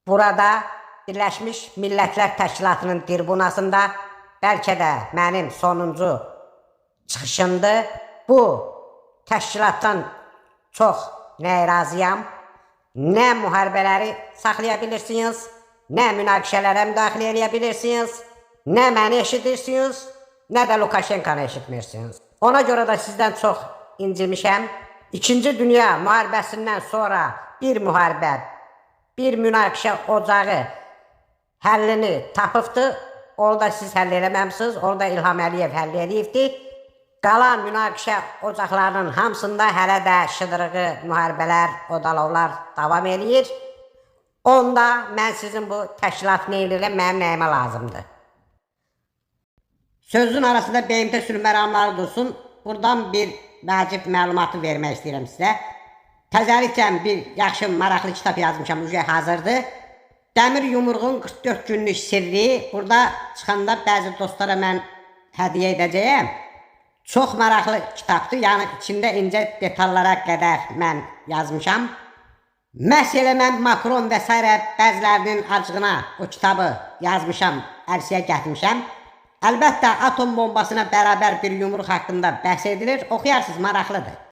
Burada Birləşmiş Millətlər Təşkilatının tribunasında bəlkə də mənim sonuncu çıxışımdır. Bu təşkilatdan çox narazıyam. Nə müharibələri saxlaya bilirsiniz, nə münaqişələrə müdaxilə eləyə bilirsiniz, nə məni eşidirsiniz, nə də Lukashenkanı eşitmirsiniz. Ona görə də sizdən çox incimişəm. İkinci Dünya müharibəsindən sonra bir müharibə, bir münaqişə ocağı həllini tapıbdı. Onu da siz həll eləməmisiniz. Onu da İlham Əliyev həll eləyibdi. Qalan münaqişə ocaqlarının hamısında hələ də şıdırığı müharibələr, odalovlar davam eləyir. Onda mən sizin bu təşkilat nə eləyirəm, mənim nəyimə lazımdır? Sözün arasında BMT sülh məramları dursun. Buradan bir vacib məlumatı vermək istəyirəm sizə. Təzəliklə bir yaxşı, maraqlı kitab yazmışam, ücə hazırdır. Dəmir yumruğun 44 günlük sirri burada çıxanda bəzi dostlara mən hədiyyə edəcəyəm. Çox maraqlı kitabdır. Yəni içində incə detallara qədər mən yazmışam. Məhz elə mən Makron və sairə bəzilərinin acığına o kitabı yazmışam, ərsəyə gətirmişəm. Əlbəttə atom bombasına bərabər bir yumruq haqqında bəhs edilir. Oxuyarsınız, maraqlıdır.